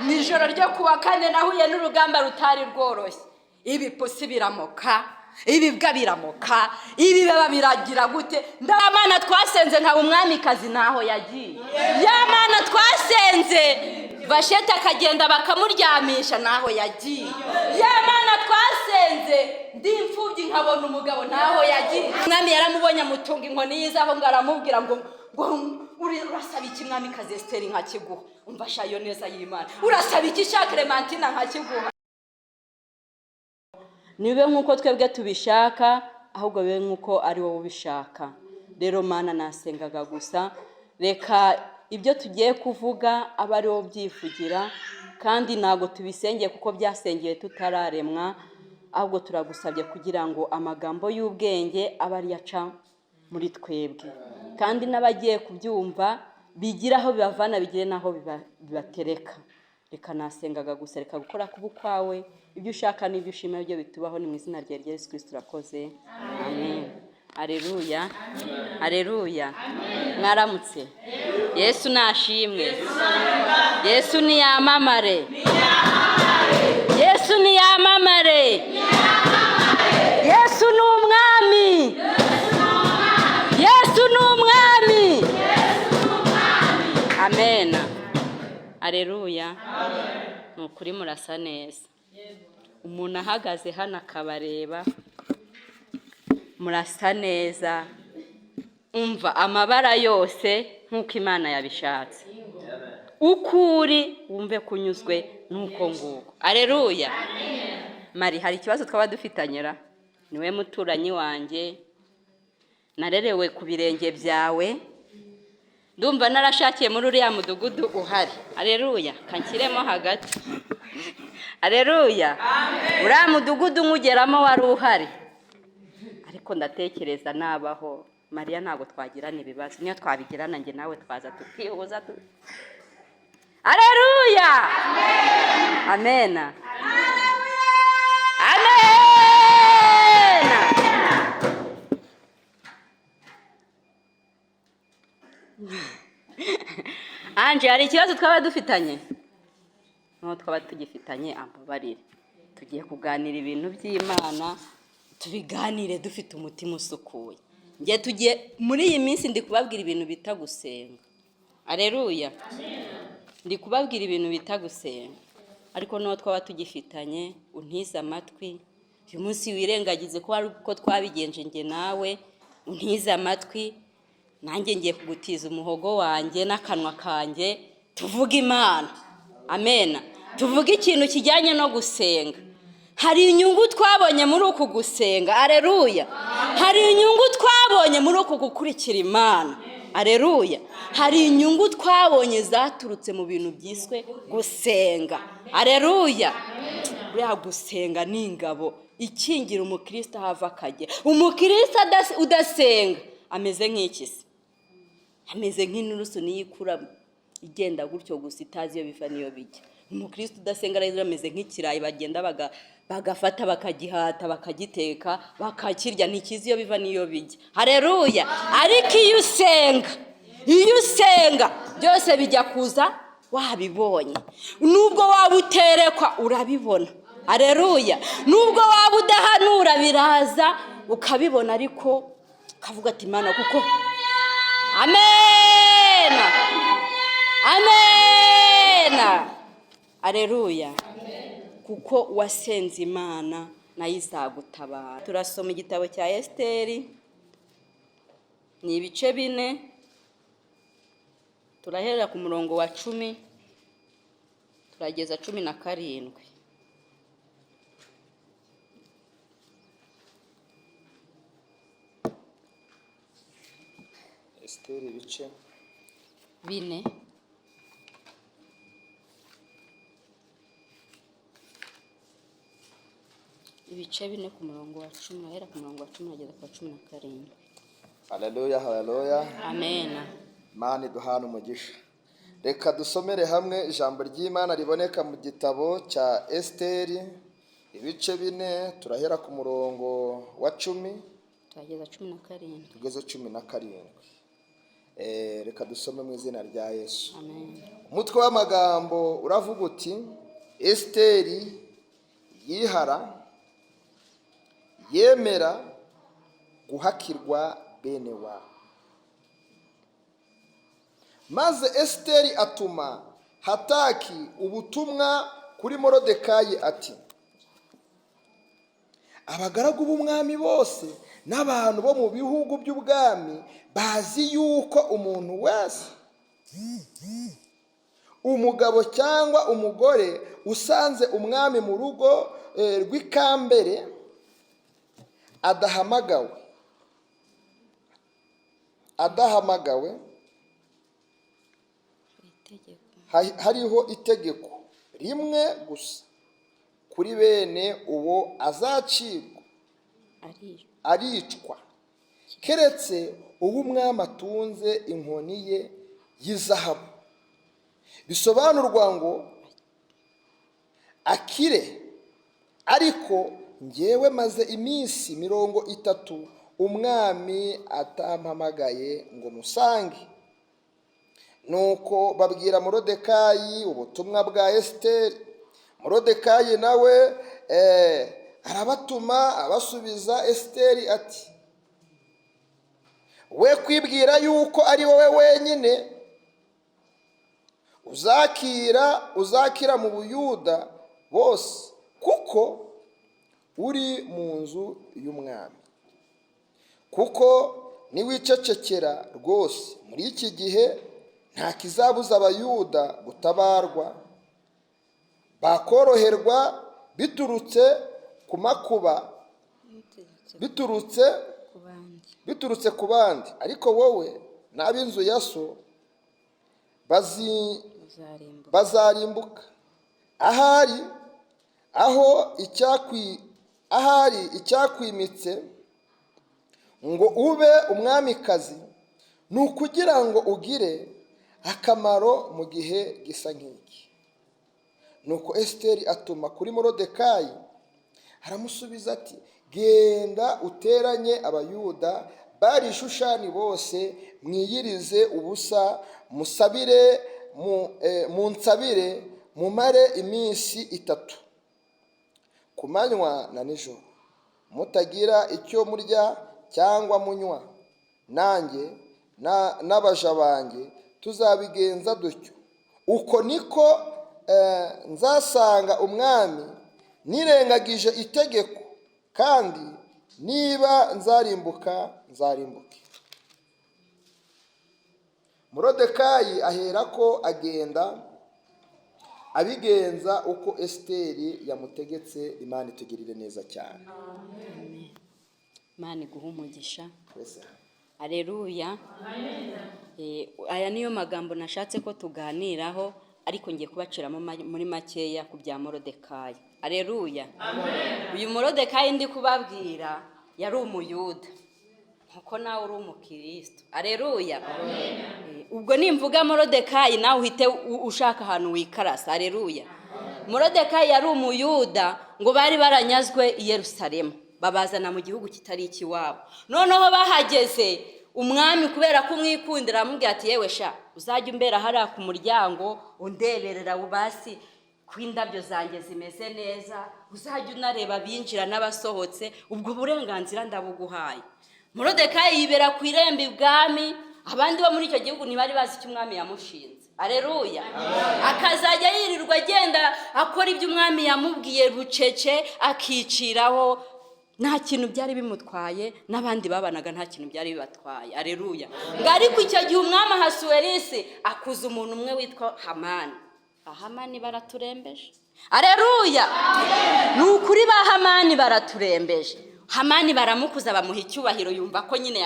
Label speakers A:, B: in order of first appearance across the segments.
A: Mu ijoro ryo kuwa kane nahuye n'urugamba rutari rworoshye. Ibipusi biramoka, ibibwa biramoka, ibibaba biragira gute. Ndamana twasenze nkaba umwamikazi, ntaho yagiye. Ya Mana twasenze, Vasheti akagenda bakamuryamisha, ntaho yagiye. Ya Mana twasenze, ndi imfubyi nkabona umugabo, ntaho yagiye. Umwami yaramubonye, amutunga inkoni y'izaho, ngo aramubwira ngo urasaba iki, mwamikazi Esiteri, nkakiguha? Umva shayo neza y'Imana. Urasaba iki, sha Clementina, nkakiguha? Ntibibe nk'uko twebwe tubishaka, ahubwo bibe nk'uko ari wowe ubishaka. Rero Mana, nasengaga gusa, reka ibyo tugiye kuvuga abe ari wowe ubyivugira, kandi ntabwo tubisengeye kuko byasengeye tutararemwa, ahubwo turagusabye kugira ngo amagambo y'ubwenge abe ariyo aca muri twebwe, kandi n'abagiye kubyumva bigire aho bibavana, bigire n'aho bibatereka. Reka nasengaga gusa, reka gukora kuba ukwawe, ibyo ushaka n'ibyo ushima byo bitubaho. Ni mu izina rya Yesu Kristo urakoze, amen. Aleluya, aleluya. Mwaramutse. Yesu nashimwe. Yesu niyamamare. Yesu niyamamare. Yesu ni umwami. Yesu ni umwami. Amen. Aleluya. Ni ukuri murasa neza. Umuntu ahagaze hano akabareba, murasa neza. Umva amabara yose nk'uko Imana yabishatse. Uko uri wumve kunyuzwe n'uko nguko. Aleluya. Mari, hari ikibazo twaba dufitanye ra? Niwe muturanyi wanjye, narerewe ku birenge byawe, ndumva narashakiye muri uriya mudugudu uhari. Aleluya. Kanshyiremo hagati. Aleluya. Uriya mudugudu nywugeramo wari uhari, ariko ndatekereza nabaho Mariya ntabwo twagirana ibibazo. Niyo twabigirana njye nawe twaza tukihuza. Aleluya. Amena, amena. Anje, hari ikibazo twaba dufitanye? N'uwo twaba tugifitanye ambabarire. Tugiye kuganira ibintu by'Imana, tubiganire dufite umutima usukuye. Njye tugiye muri iyi minsi ndi kubabwira ibintu bita gusenga. Aleluya. Ndi kubabwira ibintu bita gusenga, ariko n'uwo twaba tugifitanye untize amatwi uyu munsi, wirengagize ko hari uko twabigenje njye nawe. Untize amatwi, nanjye ngiye kugutiza umuhogo wanjye n'akanwa kanjye, tuvuge Imana. Amena. Tuvuge ikintu kijyanye no gusenga. Hari inyungu twabonye muri uku gusenga. Aleluya. Hari inyungu twabonye muri uku gukurikira Imana. Aleluya. Hari inyungu twabonye zaturutse mu bintu byiswe gusenga. Aleluya. Buriya gusenga ni ingabo ikingira umukristo aho ava akagera. Umukristo udasenga ameze nk'iki se? Ameze nk'inturusu niyo ikura igenda gutyo gusa, itazi iyo biva n'iyo bijya. Umukristo udasenga rero ameze nk'ikirayi bagenda bagafata, bakagihata, bakagiteka, bakakirya, ntikizi iyo biva n'iyo bijya. Hareruya. Ariko iyo usenga, iyo usenga byose bijya kuza wabibonye. Nubwo waba uterekwa urabibona. Hareruya. Nubwo waba udahanura biraza ukabibona, ariko ukavuga ati Imana kuko. Amen, amen. Aleluya. Kuko wasenze Imana, nayo izagutabara. Turasoma igitabo cya Esiteri, ni ibice 4, turahera ku murongo wa 10 turageza 17.
B: Esiteri ibice
A: 4. Ibice 4 ku murongo wa 10, ahera ku murongo wa 10 ageza ku wa 17.
B: Haleluya, haleluya.
A: Amena.
B: Imana iduhana umugisha. Reka dusomere hamwe ijambo ry'Imana riboneka mu gitabo cya Esiteri ibice 4, turahera ku murongo wa 10
A: turageza 17.
B: Tugeze 17. Reka dusome mu izina rya Yesu.
A: Amen.
B: Umutwe w'amagambo uravuga uti: "Esiteri yihara yemera guhakirwa bene wabo." Maze Esiteri atuma Hataki ubutumwa kuri Morodekayi ati: "Abagaragu b'umwami bose n'abantu bo mu bihugu by'ubwami bazi yuko umuntu wese, umugabo cyangwa umugore, usanze umwami mu rugo rw'ikambere adahamagawe,
A: itegeko
B: hariho itegeko rimwe gusa kuri bene uwo: azacirwa
A: ari
B: aricwa, keretse uwo umwami atunze inkoni ye y'izahabu, bisobanurwa ngo akire. Ariko ngewe maze iminsi 30 umwami atampamagaye ngo musange." Nuko babwira Morodekayi ubutumwa bwa Esiteri. Morodekayi nawe arabatuma abasubiza Esiteri ati: "We kwibwira yuko ari wowe wenyine uzakira mu Buyuda bose kuko uri mu nzu y'umwami, kuko niwicecekera rwose muri iki gihe, nta kizabuza Abayuda gutabarwa, bakoroherwa biturutse ku makuba biturutse
A: ku bandi
B: biturutse ku bandi, ariko wowe n'ab'inzu ya so
A: uzarimbuka
B: bazarimbuka. Ahari icyakwimitse ngo ube umwamikazi ni ukugira ngo ugire akamaro mu gihe gisa nk'iki." Nuko Esiteri atuma kuri Morodekayi, aramusubiza ati: "Genda uteranye Abayuda bari i Shushani bose, mwiyirize ubusa, musabire munsabire, mumare iminsi 3 ku manywa na nijoro mutagira icyo murya cyangwa munywa. Nanjye n'abaja banjye tuzabigenza dutyo. Uko niko nzasanga umwami nirengagije itegeko, kandi niba nzarimbuka, nzarimbuke." Morodekayi aherako agenda abigenza uko Esiteri yamutegetse. Imana itugirire neza cyane.
A: Imana iguha umugisha.
B: Twese.
A: Aleluya. Aya niyo magambo nashatse ko tuganiraho, ariko ngiye kubaciramo muri makeya ku bya Morodekayi. Aleluya. Uyu Morodekayi ndi kubabwira yari Umuyuda nkuko nawe uri Umukristo. Aleluya. Ubwo nimvuga Morodekayi, nawe uhite ushaka ahantu wikarasa. Aleluya. Morodekayi yari Umuyuda, ngo bari baranyazwe i Yerusalemu, babazana mu gihugu kitari icy'iwabo. Noneho bahageze, umwami kubera ko umwikundira aramubwira ati: "Yewe sha, uzajya umbera hariya ku muryango, undeberera basi ko indabyo zanjye zimeze neza, uzajya unareba abinjira n'abasohotse, ubwo burenganzira ndabuguhaye." Morodekayi yibera ku irembo ibwami. Abandi bo muri icyo gihugu ntibari bazi icyo umwami yamushinze. Areruya. Akazajya yirirwa agenda akora ibyo umwami yamubwiye bucece, akiciraho, nta kintu byari bimutwaye, n'abandi babanaga nta kintu byari bibatwaye. Areruya. Ngo ariko icyo gihe umwami Ahasuwerisi akuza umuntu umwe witwa Hamani. Ahamani baraturembeje. Areruya. Ni ukuri, ba Hamani baraturembeje. Hamani baramukuza, bamuha icyubahiro, yumva ko nyine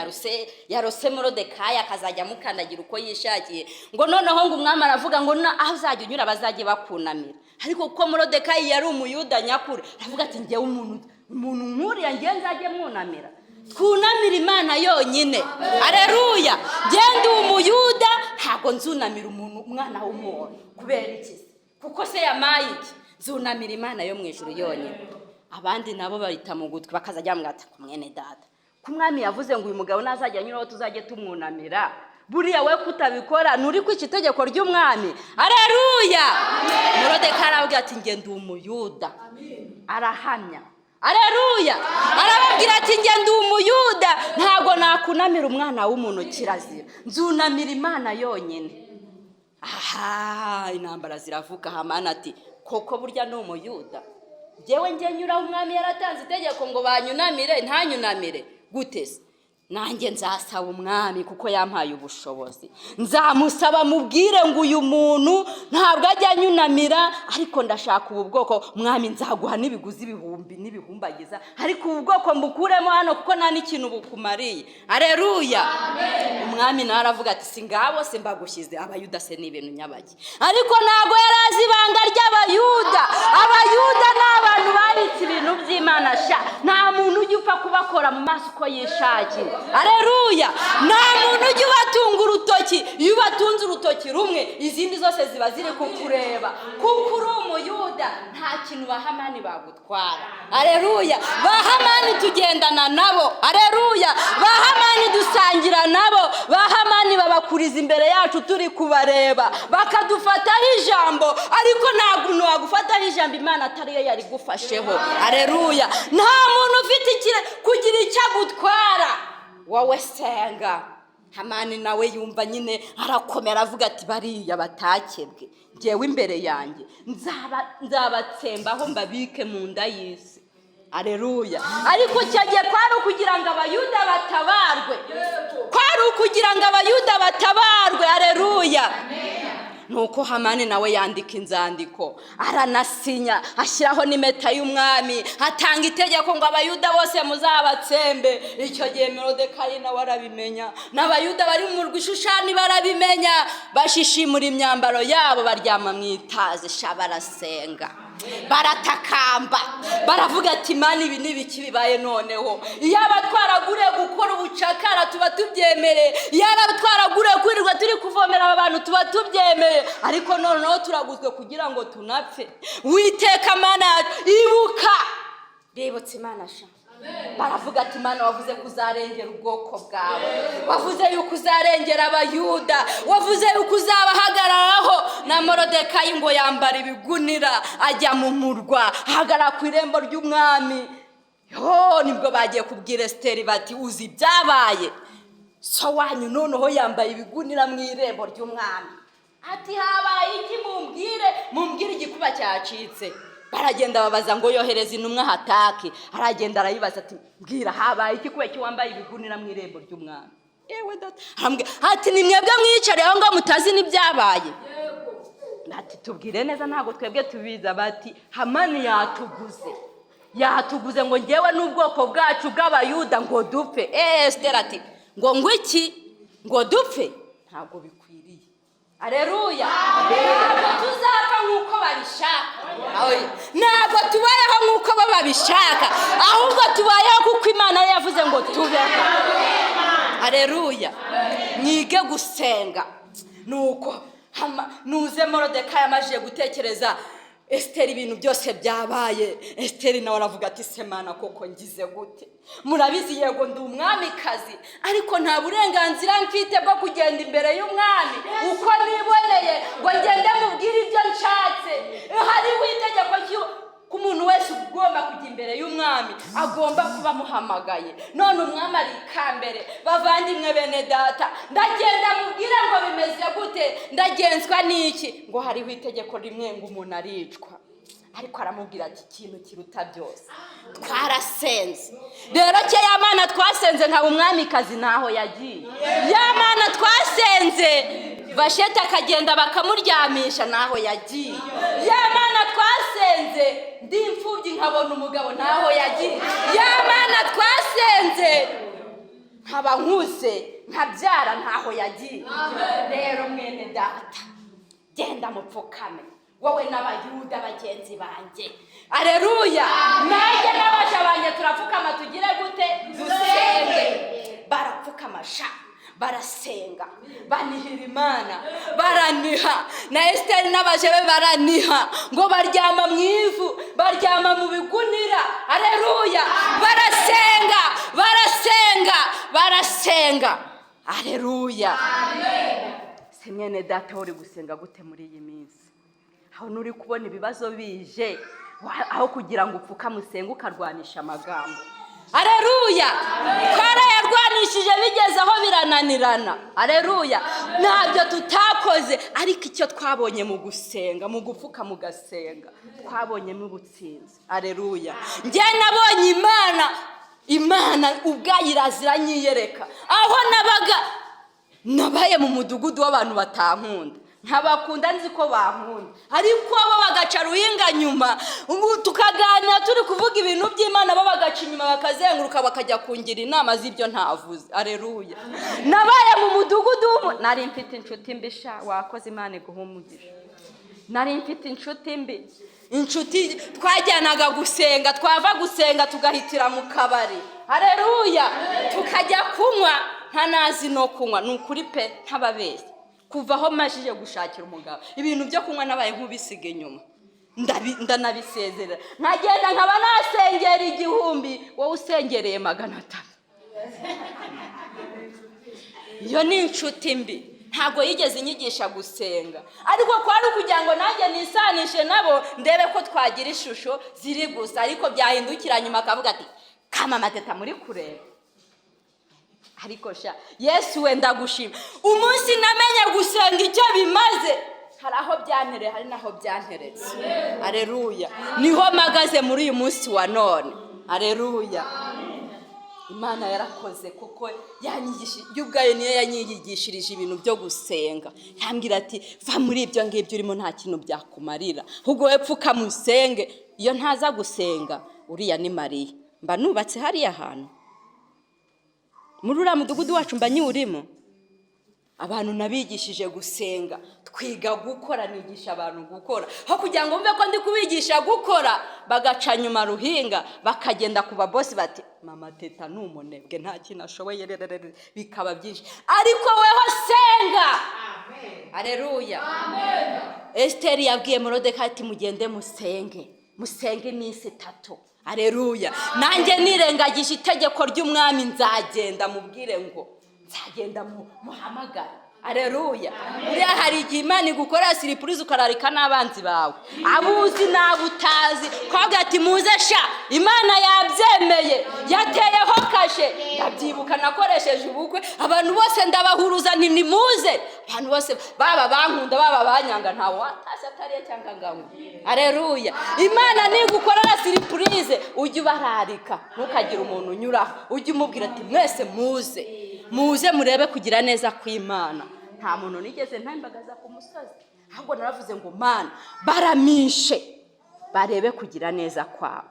A: yarose Morodekayi, akazajya amukandagira uko yishakiye. Ngo noneho ngo umwami aravuga ngo aho uzajya unyura bazajye bakunamira. Ariko kuko Morodekayi yari Umuyuda nyakuri, aravuga ati: "Ngewe umuntu nkuriya ngewe nzajye mwunamira? Twunamira Imana yonyine." Areruya. Ngende Umuyuda, ntabwo nzunamira umuntu, umwana w'umuntu. Kubera iki se? Kuko se yamaye iki? Nzunamira Imana yo mu ijuru yonyine. Abandi nabo bahita mu gutwi, bakazajya bamwata ku mwene data, ko umwami yavuze ngo uyu mugabo nazajya anyuraho tuzajye tumwunamira. Buriya we kutabikora nturi kwica itegeko ry'umwami. Areruya! Morodekayi arababwira ati: "Njye ndi Umuyuda." Arahamya. Areruya! Arababwira ati: "Njye ndi Umuyuda, ntabwo nakunamira umwana w'umuntu, kirazira, nzunamira Imana yonyine." Aha intambara ziravuga. Hamani ati: "Koko burya ni Umuyuda? Njyewe njye nyuraho, umwami yaratanze itegeko ngo banyunamire, ntanyunamire gute se? Nanjye nzasaba umwami kuko yampaye ubushobozi. Nzamusaba mubwire ngo uyu muntu ntabwo ajya anyunamira, ariko ndashaka ubu bwoko. Mwami, nzaguha n'ibiguzi ibihumbi n'ibihumbagiza, ariko ubu bwoko mbukuremo hano kuko nta n'ikintu bukumariye." Areruya! Umwami nawe aravuga ati: "Si ngabo se mbagushyize Abayuda se ni ibintu nyabaki?" Ariko ntabwo yari azi ibanga ry'Abayuda. Abayuda ni abantu babitse ibintu by'Imana sha. Nta muntu ujya upfa kubakora mu maso uko yishakiye. Areruya! Nta muntu ujya ubatunga urutoki. Iyo ubatunze urutoki rumwe, izindi zose ziba ziri kukureba. Kuko uri Umuyuda, nta kintu ba Hamani bagutwara. Areruya! Ba Hamani tugendana nabo. Areruya! Ba Hamani dusangira nabo. Ba Hamani babakuriza imbere yacu turi kubareba, bakadufataho ijambo, ariko nta muntu wagufataho ijambo Imana atariyo yarigufasheho. Areruya! Nta muntu ufite kugira icyo agutwara. Wowe senga. Hamani nawe yumva nyine arakomera, avuga ati: "Bariya batakebwe ngewe imbere yanjye nzabatsembaho mbabike mu nda y'isi." Areruya! Ariko icyo gihe kwari ukugira ngo Abayuda batabarwe, kwari ukugira ngo Abayuda batabarwe. Areruya! Nuko Hamani nawe yandika inzandiko, aranasinya, ashyiraho n'impeta y'umwami, atanga itegeko ngo Abayuda bose muzabatsembe. Icyo gihe Morodekayi nawe arabimenya, n'Abayuda bari mu murwa Ishushani barabimenya, bashishimura imyambaro yabo, baryama mu itazi sha, barasenga, baratakamba, baravuga ati: "Imana, ibi ni ibiki bibaye noneho? Iyaba twaraguriye gukora ubucakara tuba tubyemere, iyaba twaraguriye kwirirwa turi kuvomera aba bantu tuba tubyemeye, ariko noneho turaguzwe kugira ngo tunapfe. Witeka Mana yacu, ibuka." Bibutse Imana sha, baravuga ati: "Imana, wavuze ko uzarengera ubwoko bwawe, wavuze yuko uzarengera Abayuda, wavuze yuko uzabahagararaho." Na Morodekayi ngo yambara ibigunira, ajya mu murwa, ahagarara ku irembo ry'umwami. Yo nibwo bagiye kubwira Esiteri bati: "Uzi ibyabaye? So wanyu noneho yambaye ibigunira mu irembo ry'umwami." Ati: "Habaye iki? Mumbwire, mumbwire igikuba cyacitse." Baragenda babaza, ngo yohereza intumwa Hataki, aragenda arayibaza ati: "Mbwira, habaye iki? Kubera iki wambaye ibigunira mu irembo ry'umwami?" Yewe data! Arambwira ati: "Ni mwebwe mwiyicariye aho ngaho mutazi n'ibyabaye." Ati: "Tubwire neza, ntabwo twebwe tubiza." Bati: "Hamani yatuguze, yatuguze ngo ngewe n'ubwoko bwacu bw'Abayuda ngo dupfe." Eee, Esiteri ati: Ngo iki? Ngo dupfe? Ntabwo bikwiriye." Areruya! Ntabwo tuzapfa nk'uko babishaka. Oya. Ntabwo tubayeho nk'uko bo babishaka, ahubwo tubayeho kuko Imana yo yavuze ngo tubeho. Areruya! Mwige gusenga. Nuko nuze Morodekayi amajije gutekereza Esiteri ibintu byose byabaye, Esiteri nawe aravuga ati: "Semana koko ngize gute? Murabizi, yego ndi umwamikazi, ariko nta burenganzira mfite bwo kugenda imbere y'umwami uko niboneye ngo ngende mubwire ibyo nshatse. Hariho itegeko ko umuntu wese ugomba kujya imbere y'umwami agomba kuba amuhamagaye. None umwami ari ikambere. Bavandimwe, bene data, ndagenda mubwire ngo bimeze gute? Ndagenzwa n'iki?" Ngo hariho itegeko rimwe ngo umuntu aricwa. Ariko aramubwira ati: "Ikintu kiruta byose, twarasenze. Rero cye ya Mana twasenze nkaba umwamikazi ntaho yagiye. Ya Mana twasenze Vasheti akagenda bakamuryamisha ntaho yagiye. Ya Mana twasenze ndi imfubyi nkabona umugabo ntaho yagiye. Ya Mana twasenze nkaba nkuze nkabyara ntaho yagiye. Rero mwene data, genda mupfukame wowe n'Abayuda bagenzi banjye." Areruya! Nanjye n'abaja banjye turapfukama, tugire gute? Dusenge. Barapfukama sha, barasenga, banihira Imana, baraniha. Na Esiteri n'abaja be baraniha, ngo baryama mu ivu, baryama mu bigunira. Areruya! Barasenga, barasenga, barasenga. Areruya! Se mwene data, uri gusenga gute muri iyi minsi? Aho nturi kubona ibibazo bije, aho kugira ngo upfukame usenge ukarwanisha amagambo? Areruya! Twarayarwanishije, bigeze aho birananirana. Areruya! Ntabyo tutakoze, ariko icyo twabonye mu gusenga, mu gupfuka mugasenga, twabonyemo ubutsinzi. Areruya! Njye nabonye Imana, Imana ubwayo irazira nyiyereka. Aho nabaga, nabaye mu mudugudu w'abantu batankunda, nkabakunda nzi ko bankunda, ariko bo bagaca ruhinga nyuma. Ubu tukaganira turi kuvuga ibintu by'Imana, bo bagaca inyuma, bakazenguruka, bakajya kungira inama z'ibyo ntavuze. Areruya! Nabaye mu mudugudu nari mfite inshuti mbi sha. Wakoze, Imana iguha umugisha. Nari mfite inshuti mbi, inshuti twajyanaga gusenga, twava gusenga tugahitira mu kabari. Areruya! Tukajya kunywa, ntanazi no kunywa. Ni ukuri pe, ntababeshya, kuva aho majije gushakira umugabo, ibintu byo kunywa nabaye nk'ubisiga inyuma. Ndanabisezerera, nkagenda nkaba nasengera 1000, wowe usengereye 300. Iyo ni inshuti mbi, ntabwo yigeze inyigisha gusenga, ariko kwari ukugira ngo nanjye nisanishe nabo, ndebe ko twagira ishusho ziri gusa. Ariko byahindukira nyuma akavuga ati: "Kama mateta muri kureba." Ariko sha, Yesu we, ndagushima. Umunsi namenye gusenga icyo bimaze, hari aho byantereye, hari n'aho byanteretse. Areruya! Niho mpagaze muri uyu munsi wa none. Areruya! Imana yarakoze, kuko yo ubwayo niyo yanyigishirije ibintu byo gusenga. Yambwira ati: "Va muri ibyo ngibyo urimo, nta kintu byakumarira, ahubwo wowe pfukama usenge." Iyo ntaza gusenga, uriya ni Mariya, mba nubatse hariya hantu muri uriya mudugudu wacu, mba nyiwurimo. Abantu nabigishije gusenga, twiga gukora, nigisha abantu gukora. Aho kugira ngo mve ko ndi kubigisha gukora, bagaca nyuma ruhinga, bakagenda ku babosi bati: "Mama Teta ni umunebwe, nta kintu ashoboye," rererere, bikaba byinshi. Ariko weho senga. Areruya! Esiteri yabwiye Morodekayi ati: "Mugende musenge, musenge iminsi 3." Areruya! Nanjye nirengagije itegeko ry'umwami, nzagenda mubwire ngo nzagenda muhamagare. Areruya! Buriya hari igihe Imana igukorera surprise, ukararika n'abanzi bawe, abo uzi n'abo utazi, ukavuga ati: "Muze sha, Imana yabyemeye, yateyeho kashe." Ndabyibuka nakoresheje ubukwe, abantu bose ndabahuruza nti: "Nimuze." Abantu bose, baba bankunda, baba banyanga, ntawe watashye atariye cyangwa nganywe. Areruya! Imana nigukorera surprise, ujye ubararika, ntukagire umuntu unyuraho, ujye umubwira ati: "Mwese muze, muze murebe kugira neza kw'Imana." Nta muntu nigeze ntembagaza ku musozi, ahubwo naravuze ngo: "Mana, baramishe barebe kugira neza kwawe,"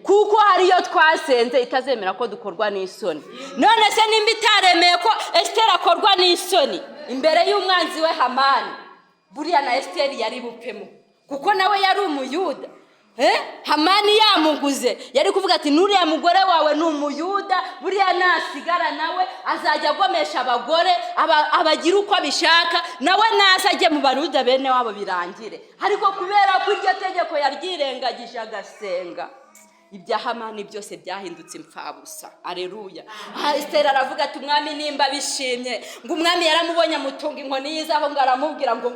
A: kuko hariyo twasenze itazemera ko dukorwa n'isoni. None se nimba itaremeye ko Esiteri akorwa n'isoni imbere y'umwanzi we Hamani, buriya na Esiteri yari bupfemo, kuko nawe yari Umuyuda. Hamani yamuguze, yari kuvuga ati: "Nuriya mugore wawe ni Umuyuda, buriya nasigara nawe azajya agomesha abagore, abagira uko abishaka, nawe naza ajye mu Bayuda bene wabo birangire." Ariko kubera ko iryo tegeko yaryirengagije agasenga, ibya Hamani byose byahindutse imfabusa. Areruya! Esiteri aravuga ati: "Umwami nimba bishimye." Ngo umwami yaramubonye, amutunga inkoni y'izaho, ngo aramubwira ngo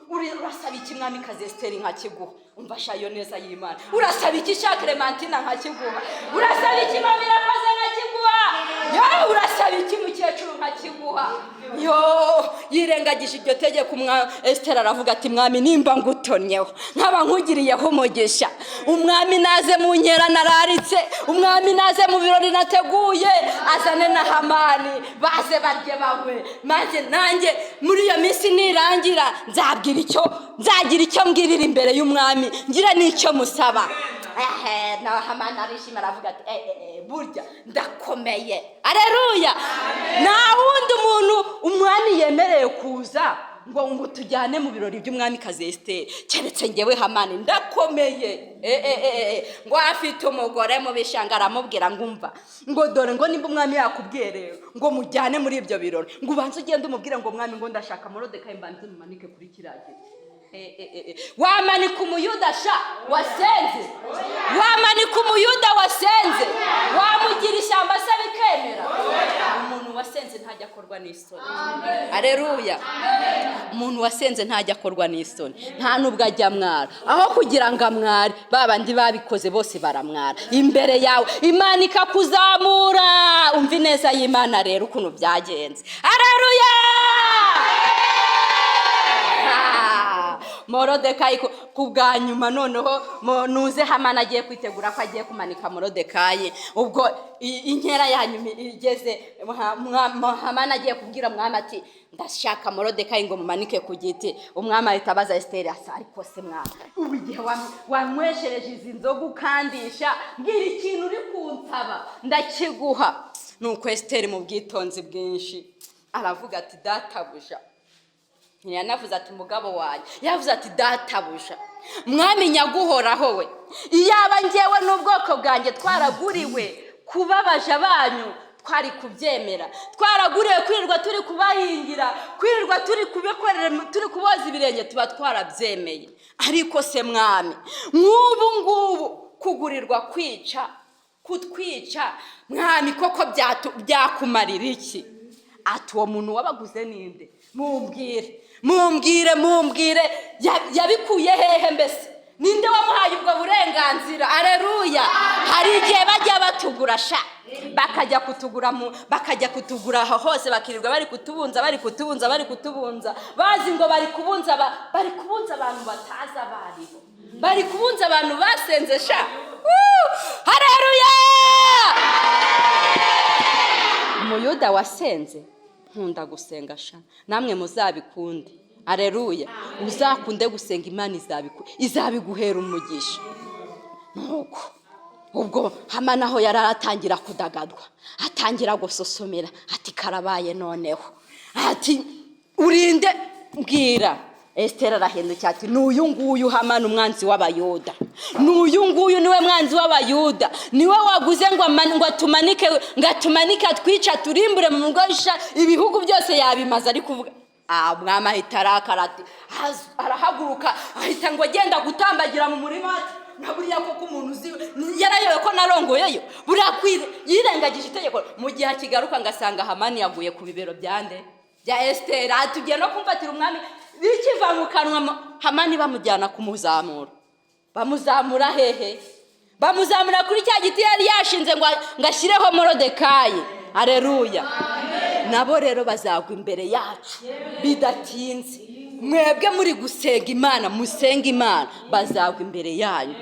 A: "Urasaba iki, mwamikazi Esiteri, nkakiguha?" Umva shayo neza y'Imana. "Urasaba iki, sha Clementina, nkakiguha? Urasaba iki, mama Irakoze, nkakiguha? Yo, urasaba iki, mukecuru, nkakiguha?" Yo yirengagije iryo tegeko. Esiteri aravuga ati: "Mwami, nimba ngutonnyeho, nkaba nkugiriyeho umugisha, umwami naze mu nkera nararitse, umwami naze mu birori nateguye, azane na Hamani, baze barye banywe, maze nanjye muri iyo minsi nirangira nzabwira icyo nzagira icyo mbwirira imbere y'umwami, ngira n'icyo musaba." Ehe, na Hamani arishima, aravuga ati: "Eh, eh, eh, burya ndakomeye." Areruya! Nta wundi muntu umwami yemereye kuza ngo tujyane mu birori by'umwamikazi Esiteri keretse ngewe Hamani, ndakomeye. Eh, eh, eh, eh. Ngo afite umugore mu bishanga, aramubwira ngo: "Umva," ngo "dore," ngo "nimba umwami yakubwiye rero ngo mujyane muri ibyo birori, ngo ubanze ugende umubwire ngo: 'Mwami, ngo ndashaka Morodekayi, mbanze mumanike kuri kiriya giti.'" Eh, eh, eh, eh. Wamanika Umuyuda sha wasenze? Wamanika Umuyuda wasenze? Wamugira ishyamba se bikemera? Umuntu wasenze. Wasenze ntajya akorwa n'isoni. Areruya! Umuntu wasenze ntajya akorwa n'isoni, nta n'ubwo ajya amwara. Aho kugira ngo amware, ba bandi babikoze bose baramwara imbere yawe, Imana ikakuzamura. Umva ineza y'Imana rero ukuntu byagenze. Areruya! Morodekayi ku bwa nyuma noneho nuze Hamani agiye kwitegura ko agiye kumanika Morodekayi. Ubwo inkera ya nyuma igeze, Hamani agiye kubwira mwami ati: "Ndashaka Morodekayi ngo mumanike ku giti." Umwami ahita abaza Esiteri asa: "Ariko se mwami, ubu igihe wanyweshereje izi nzoga ukandisha, mbwira ikintu uri kunsaba ndakiguha." Nuko Esiteri mu bwitonzi bwinshi aravuga ati: "Databuja." Ntiyanavuze ati "umugabo wanjye", yavuze ati: "Databuja, mwami nyaguhoraho we, iyaba ngewe n'ubwoko bwanjye twaraguriwe kubabaja banyu, twari kubyemera. Twaraguriwe kwirirwa turi kubahingira, kwirirwa turi kubikorera, turi kuboza ibirenge, tuba twarabyemeye. Ariko se mwami, nk'ubu ngubu kugurirwa kwica, kutwica, mwami, koko byakumarira iki?" Ati: "Uwo muntu wabaguze ninde? Mumbwire, mumbwire, mumbwire, yabikuye hehe? Mbese ninde wamuhaye ubwo burenganzira?" Areruya! Hari igihe bajya batugura sha, bakajya kutugura mu bakajya kutugura aho hose, bakirirwa bari kutubunza, bari kutubunza, bari kutubunza, bazi ngo bari kubunza bari kubunza abantu batazi abaribo, bari kubunza abantu basenze sha. Woo! Hareruya! Umuyuda wasenze, nkunda gusenga sha, namwe muzabikunde. Areruya! Uzakunde gusenga, Imana izabiguhera umugisha. Nuko ubwo Hamani aho yari aratangira kudagadwa, atangira gusosomera, ati: "Karabaye noneho." Ati: "Urinde mbwira." Esiteri arahindukira ati: "N'uyu nguyu Hamani, umwanzi w'Abayuda, n'uyu nguyu niwe mwanzi w'Abayuda, niwe waguze ngo atumanike, ngo atumanike, atwice, aturimbure mu mugosha, ibihugu byose yabimaze ari kuvuga." Ah, umwami ahita arakara, ati arahaguruka, ahita ngo agenda gutambagira mu murima, ati: "Na buriya koko umuntu uzi yarayobewe ko narongoyeyo buriya?" Yirengagije itegeko. Mu gihe akigaruka ngo asanga Hamani yaguye ku bibero bya nde? Bya Esiteri. Ati: "Tugiye no kumfatira umwami." Bikiva mu kanwa, Hamani bamujyana kumuzamura. Bamuzamura hehe? Bamuzamura kuri cya giti yari yashinze ngo ashyireho Morodekayi. Areruya! Nabo rero bazagwa imbere yacu bidatinze. Mwebwe muri gusenga Imana, musenga Imana, bazagwa imbere yanyu.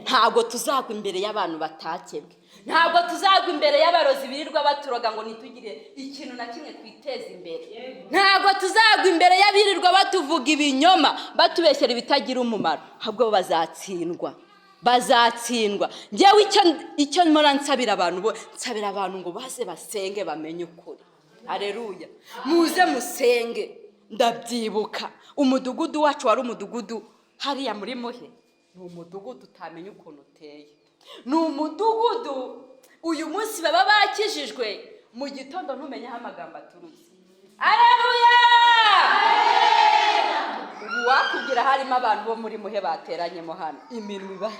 A: Ntabwo tuzagwa imbere y'abantu batakebwe, ntabwo tuzagwa imbere y'abarozi birirwa baturoga ngo ntitugire ikintu na kimwe twiteze imbere, ntabwo tuzagwa imbere y'abirirwa batuvuga ibinyoma, batubeshyera ibitagira umumaro. Ahubwo bazatsindwa, bazatsindwa. Njyewe icyo mpora nsabira abantu bo, nsabira abantu ngo baze basenge, bamenye ukuri. Areruya! Muze musenge. Ndabyibuka, umudugudu wacu wari umudugudu hariya muri Muhe, ni umudugudu utamenya ukuntu uteye. Ni umudugudu uyu munsi baba bakijijwe, mu gitondo ntumenye aho amagambo aturutse. Areruya! Ubu wakubwira harimo abantu bo muri Muhe bateranyemo hano, iminwa iba,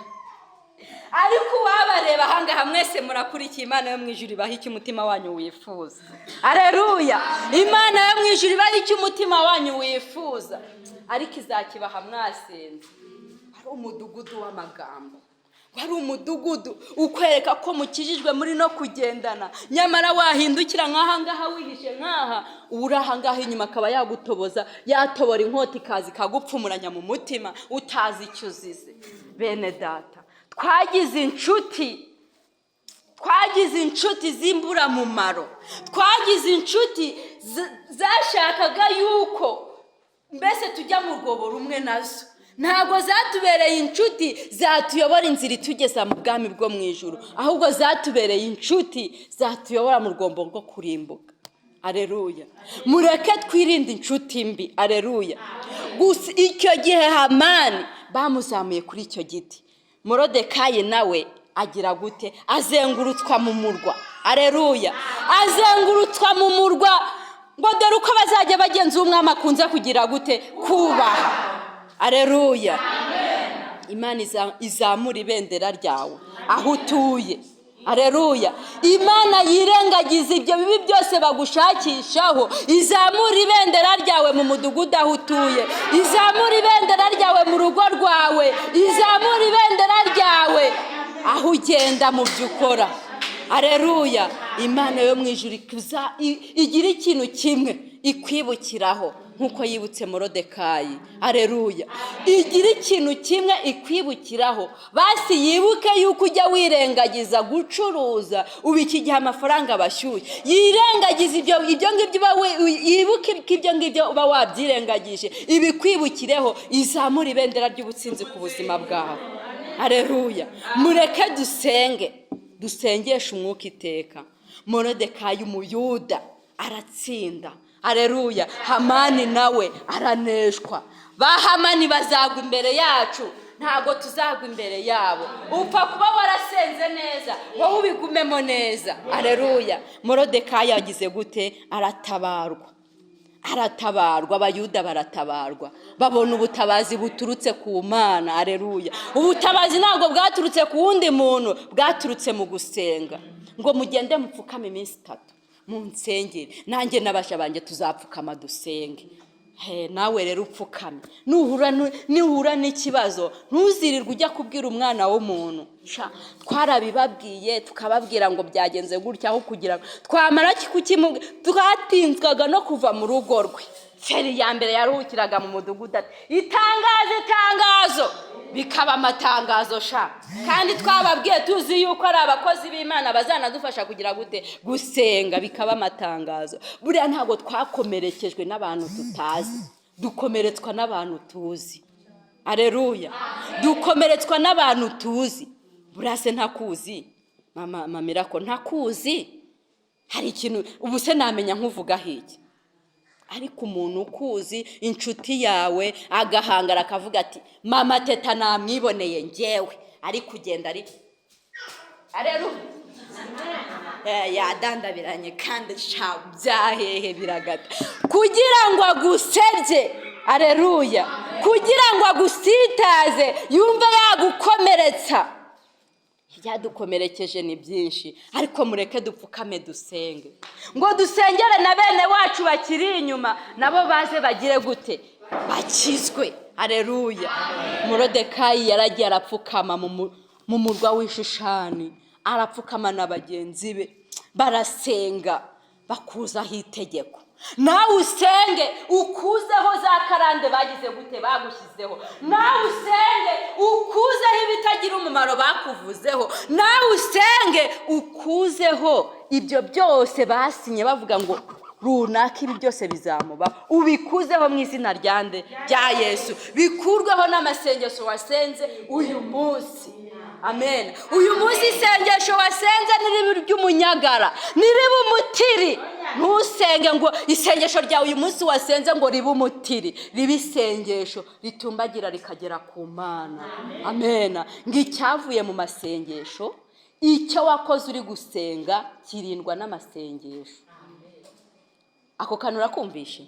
A: ariko uwabareba ahangaha mwese murakurikiye. Imana yo mu ijuru ibaha icyo umutima wanyu wifuza. Areruya! Imana yo mu ijuru ibaha icyo umutima wanyu wifuza, ariko izakibaha mwasenze. Wari umudugudu w'amagambo, wari umudugudu ukwereka ko mukijijwe muri no kugendana, nyamara wahindukira nk'aha ngaha wihishe nk'aha, uri aha ngaha inyuma akaba yagutoboza, yatobora inkota ikaza ikagupfumuranya mu mutima utazi icyo uzize. Bene data, twagize inshuti, twagize inshuti z'imburamumaro, twagize inshuti zashakaga yuko mbese tujya mu rwobo rumwe nazo. Ntabwo zatubereye inshuti zatuyobora inzira itugeza mu bwami bwo mu ijuru, ahubwo zatubereye inshuti zatuyobora mu rwombo rwo kurimbuka. Areruya! Mureke twirinde inshuti mbi. Areruya! Gusa icyo gihe Hamani bamuzamuye kuri icyo giti, Morodekayi nawe agira gute? Azengurutswa mu murwa. Areruya! Azengurutswa mu murwa ngo dore uko bazajya bagenza umwami akunze kugira gute? Kubaha. Areruya! Imana izamura ibendera ryawe aho utuye. Areruya! Imana yirengagiza ibyo bibi byose bagushakishaho, izamura ibendera ryawe mu mudugudu aho utuye, izamura ibendera ryawe mu rugo rwawe, izamura ibendera ryawe aho ugenda mu byo ukora. Areruya! Imana yo mu ijuru igira ikintu kimwe ikwibukiraho nk'uko yibutse Morodekayi. Areruya! Igira ikintu kimwe ikwibukiraho, basi yibuke yuko ujya wirengagiza gucuruza. Ubu iki gihe amafaranga bashyuye, yirengagiza ibyo ngibyo, yibuke ko ibyo ngibyo uba wabyirengagije, ibikwibukireho, izamura ibendera ry'ubutsinzi ku buzima bwawe. Areruya! Mureke dusenge, dusengeshe umwuka iteka. Morodekayi umuyuda aratsinda. Areruya! Hamani nawe araneshwa. Ba Hamani bazagwa imbere yacu, ntabwo tuzagwa imbere yabo. Upfa kuba warasenze neza, wowe ubigumemo neza. Areruya! Morodekayi yagize gute? Aratabarwa, aratabarwa. Abayuda baratabarwa, babona ubutabazi buturutse ku Mana. Areruya! Ubutabazi ntabwo bwaturutse ku wundi muntu, bwaturutse mu gusenga. Ngo mugende mupfukame iminsi 3 mu nsengere, nanjye n'abasha banjye tuzapfukama dusenge. He, nawe rero upfukame. Nuhura n'ikibazo, ntuzirirwe ujya kubwira umwana w'umuntu. Sha, twarabibabwiye, tukababwira ngo byagenze gutya, aho kugira ngo twamara kukimubwira twatinzwaga no kuva mu rugo rwe. Feri ya mbere yaruhukiraga mu mudugudu, ati itangazo, itangazo, bikaba amatangazo sha. Kandi twababwiye tuzi yuko ari abakozi b'Imana bazanadufasha kugira gute? Gusenga, bikaba amatangazo. Buriya ntabwo twakomerekejwe n'abantu tutazi, dukomeretswa n'abantu tuzi. Areruya! Dukomeretswa n'abantu tuzi. Buriya se ntakuzi, mama Mamirako, ntakuzi, hari ikintu ubu se namenya nkuvugaho iki? Ariko umuntu ukuzi, inshuti yawe, agahangara akavuga ati mama Teta namwiboneye ngewe ari kugenda ari, areruya, yadandabiranye, kandi sha byahehe biragata, kugira ngo agusebye. Areruya! Kugira ngo agusitaze, yumve yagukomeretsa. Ibyadukomerekeje ni byinshi, ariko mureke dupfukame dusenge, ngo dusengere na bene wacu bakiri inyuma, nabo baze bagire gute? Bakizwe. Areruya! Morodekayi yaragiye arapfukama mu murwa w'Ishushani, arapfukama na bagenzi be, barasenga, bakuzaho itegeko. Nawe usenge ukuzeho za karande bagize gute? Bagushyizeho. Nawe usenge ukuzeho ibitagira umumaro bakuvuzeho. Nawe usenge ukuzeho ibyo byose basinye bavuga ngo runaka ibi byose bizamuba, ubikuzeho mu izina rya nde? Rya Yesu. Bikurweho n'amasengesho wasenze uyu munsi. Amen. Uyu munsi isengesho wasenze niriba ry'umunyagara, niriba umutiri. Ntusenge ngo isengesho ryawe uyu munsi wasenze ngo ribe umutiri, ribe isengesho ritumbagira rikagera ku Mana. Amen. Ngo icyavuye mu masengesho, icyo wakoze uri gusenga kirindwa n'amasengesho. Ako kantu urakumvishe?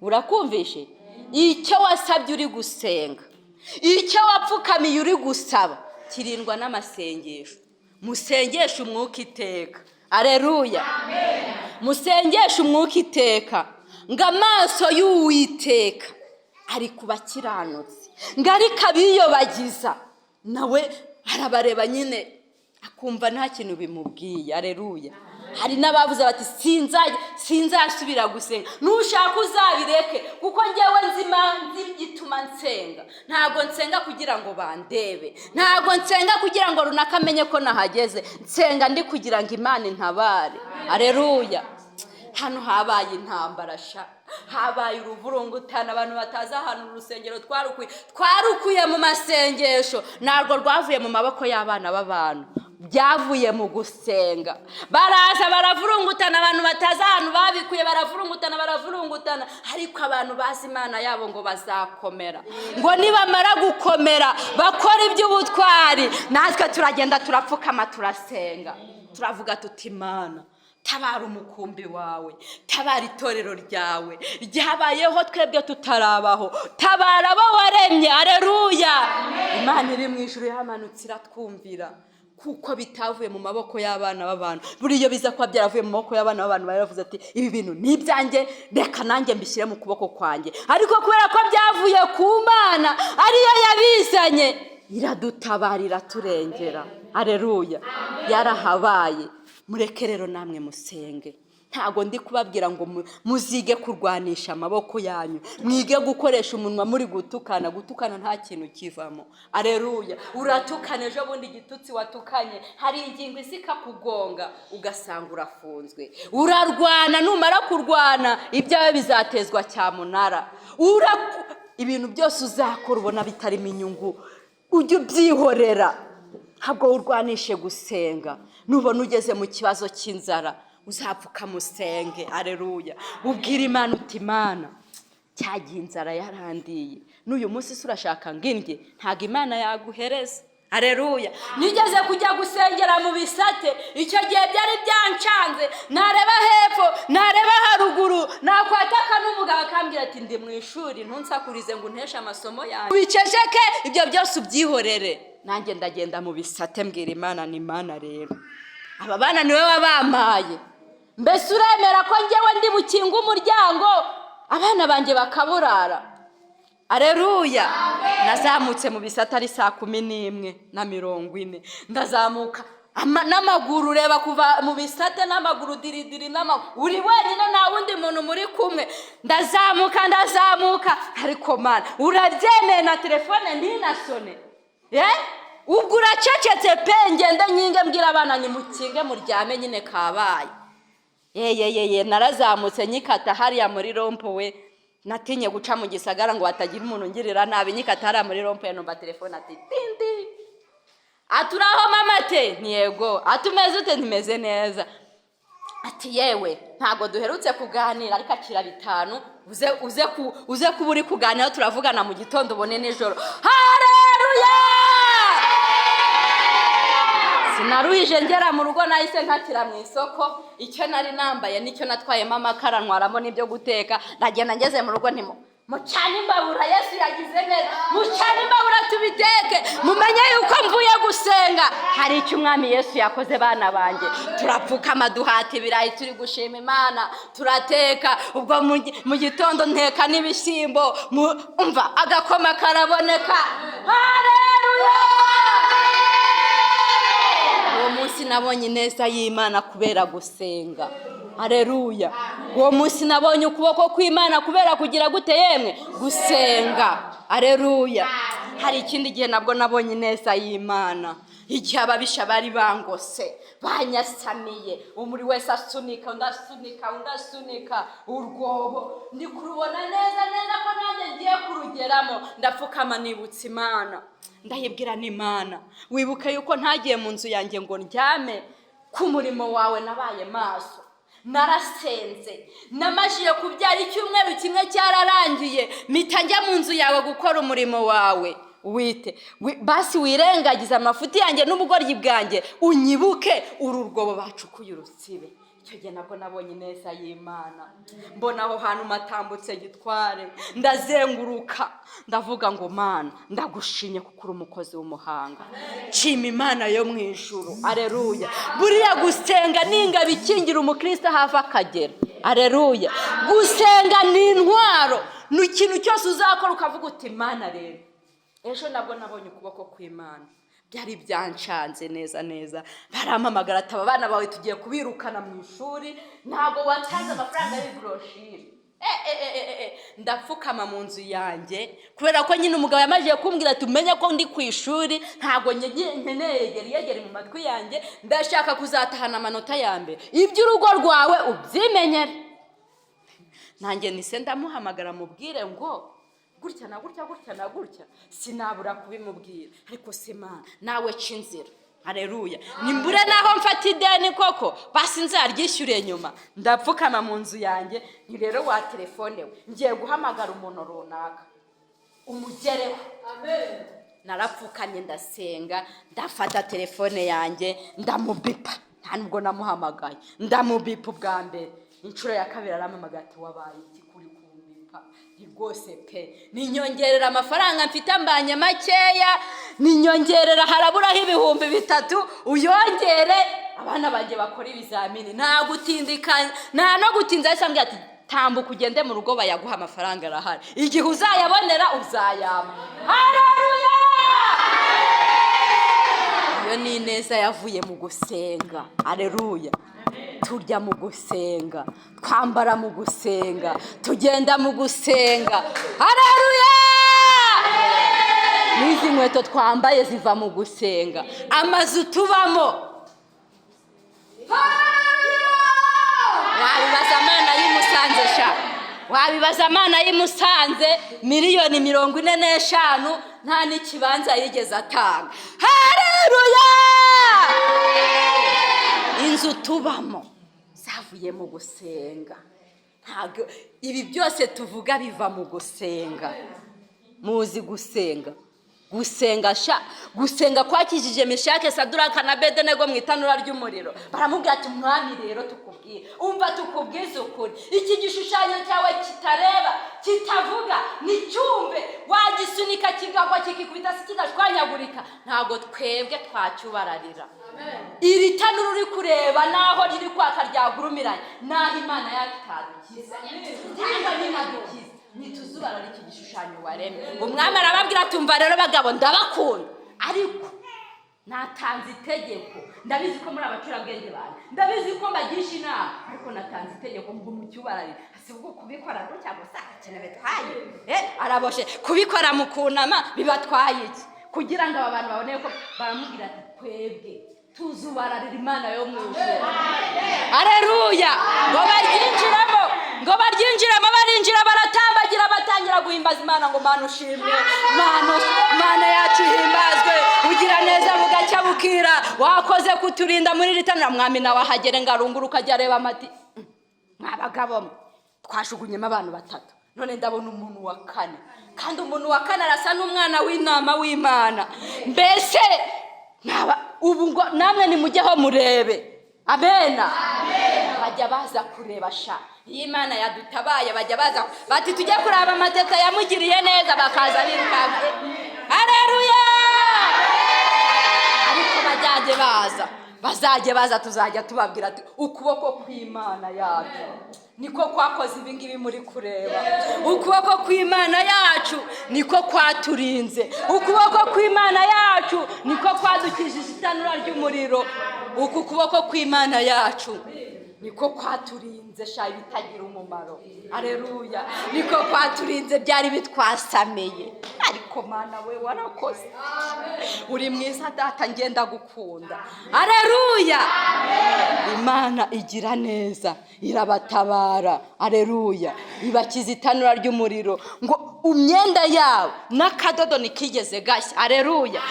A: Urakumvishe? Icyo wasabye uri gusenga, icyo wapfukamiye uri gusaba, kirindwa n'amasengesho. Musengeshe umwuka iteka. Areruya! Musengeshe umwuka iteka. Ngo amaso y'Uwiteka ari ku bakiranutsi, ngo ariko abiyobagiza nawe arabareba nyine, akumva nta kintu bimubwiye. Areruya! Hari n'abavuze bati sinzasubira gusenga, nushaka uzabireke, kuko ngewe nzi igituma nsenga. Ntabwo nsenga kugira ngo bandebe, ntabwo nsenga kugira ngo runaka amenye ko nahageze, nsenga ndi kugira ngo Imana intabare. Areruya! Hano habaye intambara sha, habaye uruvurungutana, abantu batazi ahantu urusengero twarukuye. Twarukuye mu masengesho, ntabwo rwavuye mu maboko y'abana b'abantu, byavuye mu gusenga. Baraza baravurungutana, abantu batazi ahantu babikuye, baravurungutana, baravurungutana, ariko abantu bazi Imana yabo ngo bazakomera, ngo nibamara gukomera bakora iby'ubutwari. Natwe turagenda turapfukama, turasenga, turavuga tuti Imana, tabara umukumbi wawe, tabara itorero ryawe ryabayeho twebwe tutarabaho, tabara abo waremye. Areruya! Imana iri mu ijuru yamanutse iratwumvira. Kuko bitavuye mu maboko y'abana b'abantu. Buriya biza kuba byaravuye mu maboko y'abana b'abantu, baravuze ati: "Ibi bintu ni ibyanjye, reka nanjye mbishyire mu kuboko kwanjye." Ariko kubera ko byavuye ku Mana, ariyo yabizanye, iradutabara, iraturengera. Areruya! Yarahabaye. Mureke rero namwe musenge. Ntabwo ndi kubabwira ngo muzige kurwanisha amaboko yanyu, mwige gukoresha umunwa muri gutukana. Gutukana nta kintu kivamo. Areruya! Uratukana, ejo bundi igitutsi watukanye hari ingingo isi ikakugonga, ugasanga urafunzwe. Urarwana, numara kurwana ibyawe bizatezwa cyamunara. Ibintu byose uzakora ubona bitarimo inyungu, ujye ubyihorera, ntabwo urwanishe gusenga. Nubona ugeze mu kibazo cy'inzara, uzapfuka usenge. Areruya! Ubwira Imana uti: "Imana, cyagiye inzara yarandiye, n'uyu munsi se urashaka ngo indye?" Ntabwo Imana yaguhereza. Areruya! Nigeze kujya gusengera mu Bisate. Icyo gihe byari byancanze, nareba hepfo, nareba haruguru, nakwataka n'umugabo akambwira ati: "Ndi mu ishuri, ntunsakurize ngo unteshe amasomo yanjye." Wiceceke, ibyo byose ubyihorere. Nanjye ndagenda mu Bisate, mbwira Imana ni: "Imana rero, aba bana niwe wabampaye. Mbese uremera ko ngewe ndi bukinge umuryango, abana banjye bakaburara?" Areruya! Nazamutse mu Bisate ari 11:40. Ndazamuka n'amaguru. Reba, kuva mu Bisate n'amaguru, diridiri n'amaguru, uri wenyine, nta wundi muntu muri kumwe. Ndazamuka, ndazamuka, ariko Mana, urabyemeye na telefone ntinasone? Ubwo uracecetse pe. Ngende nyinge, mbwira abana nimukinge muryame, nyine kabaye. Yeyeyeye, narazamutse nyikata hariya muri rond-point. Natinye guca mu gisagara ngo hatagira umuntu ungirira nabi. Nyikata hariya muri rond-point, numva telefone ati tindi, ati: "Uraho mama?" Te ntiyego. Ati: "Umeze ute?" "Ntimeze neza." Ati: "Yewe, ntabwo duherutse kuganira, ariko akira 5, uze kuba uri kuganira, turavugana mu gitondo, ubone nijoro." Hareruya! Sinaruhije ngera mu rugo, nahise nkatira mu isoko. Icyo nari nambaye nicyo natwayemo amakara, ntwaramo n'ibyo guteka. Ndagenda, ngeze mu rugo ntimo: "Mucane imbabura, Yesu yagize neza, mucane imbabura tubiteke, mumenye yuko mvuye gusenga, hari icyo Umwami Yesu yakoze." Bana banjye turapfukama, duhata ibirayi, turi gushima Imana, turateka. Ubwo mu gitondo nteka n'ibishyimbo, umva, agakoma karaboneka. Hareruya! Uwo munsi nabonye ineza y'Imana kubera gusenga. Areruya! Uwo munsi nabonye ukuboko kw'Imana kubera kugira gute yemwe? Gusenga. Areruya! Hari ikindi gihe nabwo nabonye ineza y'Imana, igihe ababisha bari bangose, banyasamiye, umuri wese asunika undi, asunika undi, asunika urwobo, ndi kurubona neza neza ko nanjye ngiye kurugeramo. Ndapfukama, nibutsa Imana, ndayibwira n'Imana: "Wibuke yuko ntagiye mu nzu yanjye ngo ndyame, ku murimo wawe nabaye maso, narasenze, namajije kubyara, icyumweru kimwe cyararangiye, mpita njya mu nzu yawe gukora umurimo wawe. Wite basi wirengagize amafuti yanjye n'ubugoryi bwanjye, unyibuke uru rwobo bacukuye urusibe." Icyo gihe nabwo nabonye ineza y'Imana. Mbona aho hantu matambutse gitware, ndazenguruka, ndavuga ngo: "Mana, ndagushimye kuko uri umukozi w'umuhanga." Nshima Imana yo mu ijuru. Areruya! Buriya gusenga ni ingabo ikingira umukristo aho ava akagera. Areruya! Gusenga ni intwaro, ni ikintu cyose uzakora ukavuga uti: "Imana rero." Ejo nabwo nabonye ukuboko kw'Imana. Byari byancanze neza neza, barampamagara ati: "Aba bana bawe tugiye kubirukana mu ishuri, ntabwo watanze amafaranga y'iburoshire." Ndapfukama mu nzu yanjye, kubera ko nyine umugabo yamajije kumbwira ati: "Umenye ko ndi ku ishuri, ntabwo nkeneye yegera yegera mu matwi yanjye, ndashaka kuzatahana amanota ya mbere, iby'urugo rwawe ubyimenyere." Nanjye nise ndamuhamagara, mubwire ngo gutya na gutya, gutya na gutya. Sinabura kubimubwira, ariko se Mana, nawe ca inzira. Hareruya! Nimbure naho mfata ideni koko, basi nzaryishyure nyuma. Ndapfukama mu nzu yanjye, ni rero wa telefone we, ngiye guhamagara umuntu runaka, umugereho. Narapfukamye, ndasenga, ndafata telefone yanjye, ndamubipa. Nta nubwo namuhamagaye, ndamubipa ubwa mbere. Inshuro ya kabiri arampamagaye ati: "Wabaye iki kuri kumbipa?" Ni rwose pe, ninyongerera amafaranga mfite ambanye makeya, ninyongerera haraburaho 3000, uyongere abana banjye bakora ibizamini. Nta gutindika, nta no gutinza. Yahise ambwira ati: "Tambuka ugende mu rugo bayaguha, amafaranga arahari, igihe uzayabonera uzayama." Haleluya! Iyo ni ineza yavuye mu gusenga. Aleluya! Turya mu gusenga, twambara mu gusenga, tugenda mu gusenga. Haleluya! N'izi nkweto twambaye ziva mu gusenga, amazu tubamo. Wabibaza Mana y'i Musanze sha, wabibaza Mana y'i Musanze, miliyoni 45 nta n'ikibanza yigeze atanga. Haleluya! Inzu tubamo zavuye mu gusenga. Ntabwo ibi byose tuvuga biva mu gusenga. Muzi gusenga, gusenga sha, gusenga kwakijije Meshake, Saduraka na Bedenego mu itanura ry'umuriro. Baramubwira ati: "Mwami, rero tukubwire, umva tukubwize ukuri, iki gishushanyo cyawe kitareba, kitavuga, nticyumve, wagisunika kigagwa, kikikubita se kigashwanyagurika, ntabwo twebwe twacyubararira. Iri tanura uri kureba naho riri kwaka ryagurumiranye, naho Imana yacu itadukiza cyangwa ninadukiza, ntituzubarara iki gishushanyo waremye." Umwami arababwira ati: "Umva rero bagabo, ndabakunda, ariko natanze itegeko. Ndabizi ko muri abacurabwenge banjye, ndabizi ko mbagisha inama, ariko natanze itegeko ngo mucyubararire. Si ubwo kubikora gutya gusa ikintu bitwaye? Araboshe, kubikora mu kunama bibatwaye iki kugira ngo aba bantu babone ko?" Baramubwira ati: "Twebwe tuzubararira Imana yo mu ijuru." Areruya! Ngo baryinjiramo, ngo baryinjiramo, barinjira, baratambagira, batangira guhimbaza Imana ngo: "Mana ushimwe, Mana, Mana yacu ihimbazwe, ugira neza bugacya bukira, wakoze kuturinda muri iri tanura." Mwami nawe ahagere ngo arunguruke ajya areba amati: "Mwabagabo mwe, twajugunyemo abantu batatu, none ndabona umuntu wa kane, kandi umuntu wa kane arasa n'umwana w'intama w'Imana. Mbese mwaba ubu ngo namwe nimujyeho murebe?" Amena! Bajya baza kureba sha. Iyo Imana yadutabaye bajya baza bati: "Tujye kureba amateta yamugiriye neza." Bakaza birukanka. Areruya! Ariko bajyajye baza, bazajye baza, tuzajya tubabwira ati: "Ukuboko kw'Imana yacu niko kwakoze ibi ngibi muri kureba. Ukuboko kw'Imana yacu niko kwaturinze. Ukuboko kw'Imana yacu niko kwadukijije itanura ry'umuriro. Uku kuboko kw'Imana yacu niko kwaturinze sha ibitagira umumaro." Areruya! Niko kwaturinze byari bitwasameye. Ariko Mana we, warakoze, uri mwiza data, ngenda gukunda. Areruya! Imana igira neza, irabatabara. Areruya! Ibakiza itanura ry'umuriro, ngo imyenda yabo n'akadodo ntikigeze gashya. Areruya!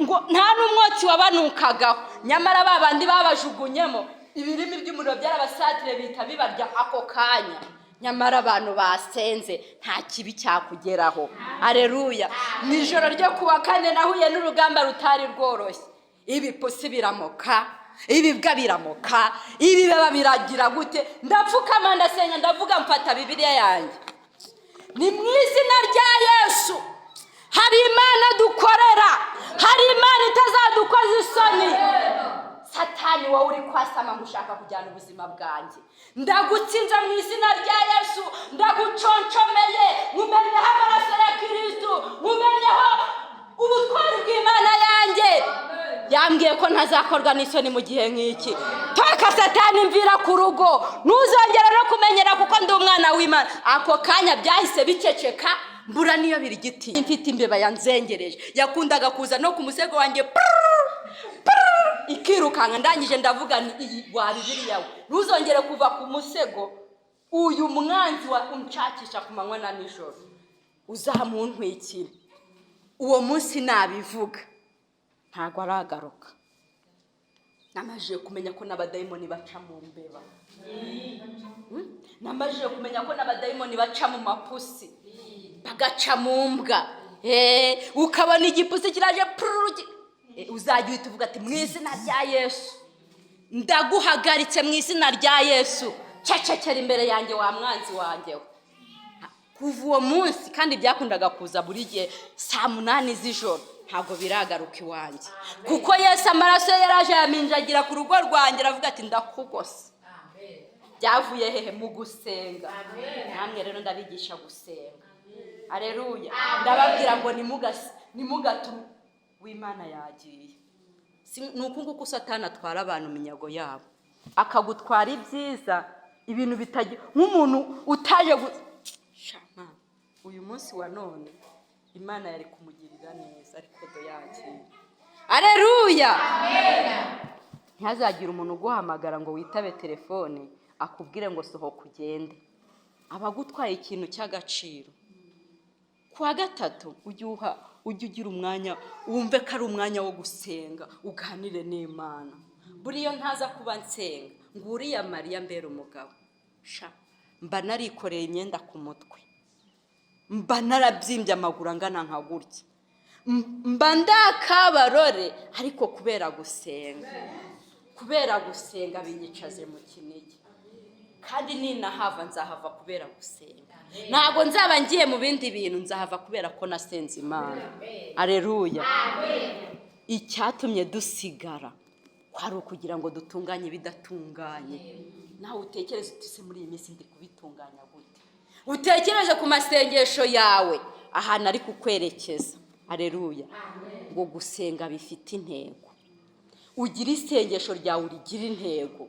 A: Ngo nta n'umwotsi wabanukagaho. Nyamara ba bandi babajugunyemo, ibirimi by'umuriro byarabasatire, bihita bibarya ako kanya. Nyamara abantu basenze nta kibi cyakugeraho. Areruya! Mu ijoro ryo kuwa kane nahuye n'urugamba rutari rworoshye. Ibipusi biramoka, ibibwa biramoka, ibibeba biragira gute. Ndapfukama, ndasenga, ndavuga, mfata Bibiliya yanjye: "Ni mu izina rya Yesu. Hari Imana dukorera, hari Imana itazadukoza isoni. Satani, wowe uri kwasama ngo ushaka kujyana ubuzima bwanjye, ndagutsinze mu izina rya Yesu. Ndaguconshomeye, nkumenyeho amaraso ya Kirisitu, nkumenyeho ubutwari bw'Imana yanjye. Yambwiye ko ntazakorwa n'isoni mu gihe nk'iki. Toka Satani, mvira ku rugo, ntuzongere no kumenyera kuko ndi umwana w'Imana." Ako kanya byahise biceceka, mbura niyo biri giti. Mfite imbeba yanzengereje, yakundaga kuza no ku musego wanjye ikirukanka. Ndangije ndavuga nti: "Iyi wa Bibiliya we, ntuzongere kuva ku musego. Uyu mwanzi wa unshakisha ku manywa na nijoro uzamuntwikire." Uwo munsi nabivuga ntabwo aragaruka. Namajije kumenya ko n'abadayimoni baca mu mbeba. Namajije kumenya ko n'abadayimoni baca mu mapusi, bagaca mu mbwa. Ukabona igipusi kiraje pururu, uzajya uhita uvuga ati: "Mu izina rya Yesu ndaguhagaritse, mu izina rya Yesu cecekera imbere yanjye wa mwanzi wanjye we." Kuva uwo munsi, kandi byakundaga kuza buri gihe saa 8 z'ijoro, ntabwo biragaruka iwanjye, kuko Yesu amaraso ye yaraje yaminjagira ku rugo rwanjye, aravuga ati: "Ndakugose." Byavuye hehe? Mu gusenga. Namwe rero ndabigisha gusenga. Areruya! Ndababwira ngo nimugatume w'Imana yagiye. Ni uku nguku Satani atwara abantu iminyago yabo, akagutwara ibyiza, ibintu bitagira nk'umuntu utaje. Shama, uyu munsi wa none Imana yari kumugirira neza, ariko do yagiye. Areruya! Ntihazagire umuntu uguhamagara ngo witabe telefone, akubwire ngo sohoka ugende, aba agutwaye ikintu cy'agaciro. Ku wa gatatu ujye ugira umwanya, wumve ko ari umwanya wo gusenga, uganire n'Imana. Buriya ntaza kuba nsenga ngo uriya Mariya mbere umugabo, sha, mba narikoreye imyenda ku mutwe, mba narabyimbye amaguru angana nka gutya, mba ndakabarore. Ariko kubera gusenga binyicaze mu Kinigi, kandi ninahava nzahava kubera gusenga. Ntabwo nzaba ngiye mu bindi bintu, nzahava kubera ko nasenze Imana. Areruya! Icyatumye dusigara kwari ukugira ngo dutunganye ibidatunganye. Nawe utekereze uti: "Se muri iyi minsi ndi kubitunganya gute?" Utekereje ku masengesho yawe ahantu ari kukwerekeza. Areruya! Ngo gusenga bifite intego. Ugire isengesho ryawe urigira intego.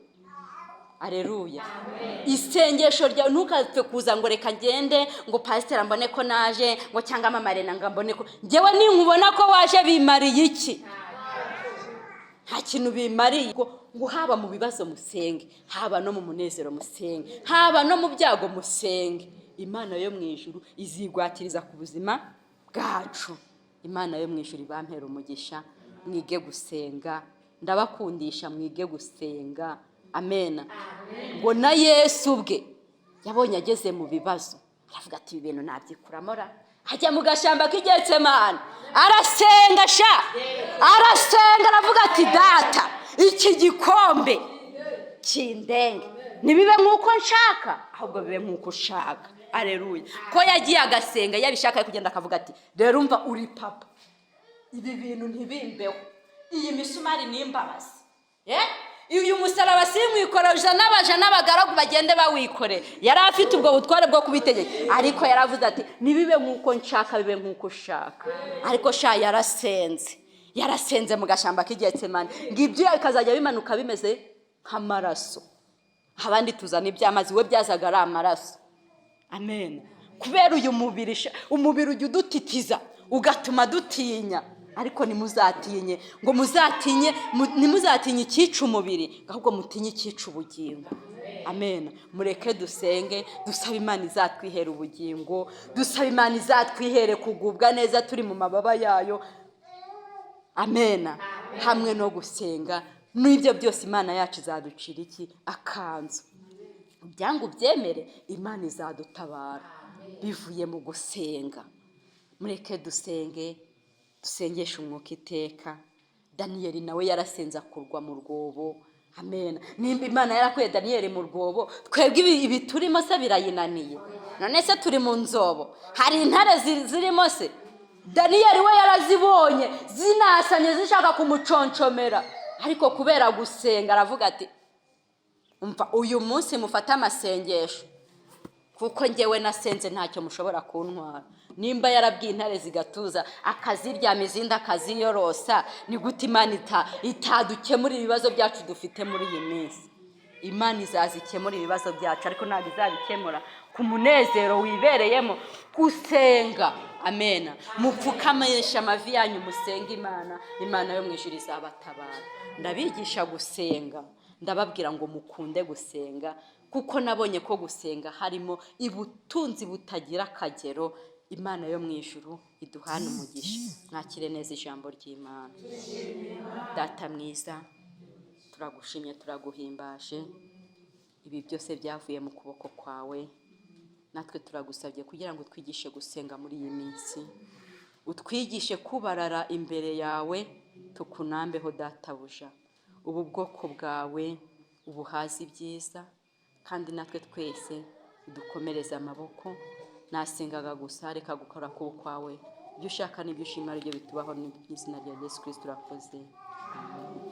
A: Areruya! Isengesho ryawe, ntukapfe kuza ngo reka ngende, ngo pasiteri mbone ko naje, ngo cyangwa mama Rena ngo mbone ko ngewe. Ninkubona ko waje, bimariye iki? Nta kintu bimariye. Ngo haba mu bibazo musenge, haba no mu munezero musenge, haba no mu byago musenge, Imana yo mu ijuru izigwatiriza ku buzima bwacu. Imana yo mu ijuru ibampera umugisha. Mwige gusenga, ndabakundisha, mwige gusenga. Amena. Ngo na Yesu ubwe yabonye ageze mu bibazo, aravuga ati: "Ibi bintu nabyikuramo ra?" Ajya mu gashyamba k'Igetsemani, arasenga sha, arasenga, aravuga ati: "Data, iki gikombe kindenge, ntibibe nk'uko nshaka, ahubwo bibe nk'uko ushaka." Areruya! Ko yagiye agasenga, yabishaka kugenda akavuga ati: "Rero umva, uri papa, ibi bintu ntibimbeho, iyi misumari ni imbabazi, uyu musaraba simwikoroja, n'abaja n'abagaragu bagende bawikore." Yari afite ubwo butware bwo kubitegeka, ariko yaravuze ati: "Ntibibe nk'uko nshaka, bibe nk'uko ushaka." Ariko sha, yarasenze, yarasenze mu gashyamba k'Igetsemani, ngo ibyo bikazajya bimanuka bimeze nk'amaraso. Abandi tuzana iby'amazi, we byazaga ari amaraso. Amen. Kubera uyu mubiri, umubiri ujya udutitiza, ugatuma dutinya, ariko ntimuzatinye, ngo muzatinye, ntimuzatinye icyica umubiri, ahubwo mutinye icyica ubugingo. Amen. Mureke dusenge, dusabe Imana izatwihere ubugingo, dusabe Imana izatwihere kugubwa neza turi mu mababa yayo. Amena. Hamwe no gusenga n'ibyo byose, Imana yacu izaducira iki? Akanzu. Byanga ubyemere, Imana izadutabara bivuye mu gusenga. Mureke dusenge, dusengeshe umwuka iteka. Daniyeli nawe yarasenze, akurwa mu rwobo. Amena. Nimba Imana yarakuye Daniyeli mu rwobo, twebwe ibi turimo se birayinaniye? None se turi mu nzobo, hari intare zirimo se? Daniyeli we yarazibonye zinasanye, zishaka kumuconshomera, ariko kubera gusenga aravuga ati: "Umva, uyu munsi mufate amasengesho, kuko ngewe nasenze, ntacyo mushobora kuntwara." Nimba yarabwiye intare zigatuza, akaziryama, izindi akaziyorosa, ni gute Imana itadukemurira ibibazo byacu dufite muri iyi minsi? Imana izaza ikemura ibibazo byacu, ariko ntabwo izabikemura ku munezero wibereyemo gusenga. Amena. Mupfukamisha amavi yanyu, musenge Imana. Imana yo mu ijuru izabatabara. Ndabigisha gusenga, ndababwira ngo mukunde gusenga, kuko nabonye ko gusenga harimo ubutunzi butagira akagero. Imana yo mu ijuru iduhane umugisha. Mwakire neza ijambo ry'Imana. Data mwiza, turagushimye, turaguhimbaje. Ibi byose byavuye mu kuboko kwawe. Natwe turagusabye kugira ngo utwigishe gusenga muri iyi minsi, utwigishe kubarara imbere yawe, tukunambeho databuja. Ubu bwoko bwawe ubuhaze ibyiza, kandi natwe twese udukomereze amaboko. Nasengaga gusa, reka gukora ku kwawe, ibyo ushaka n'ibyo ushima aribyo bitubaho. Mu izina rya Yesu Kirisito urakoze. Amen.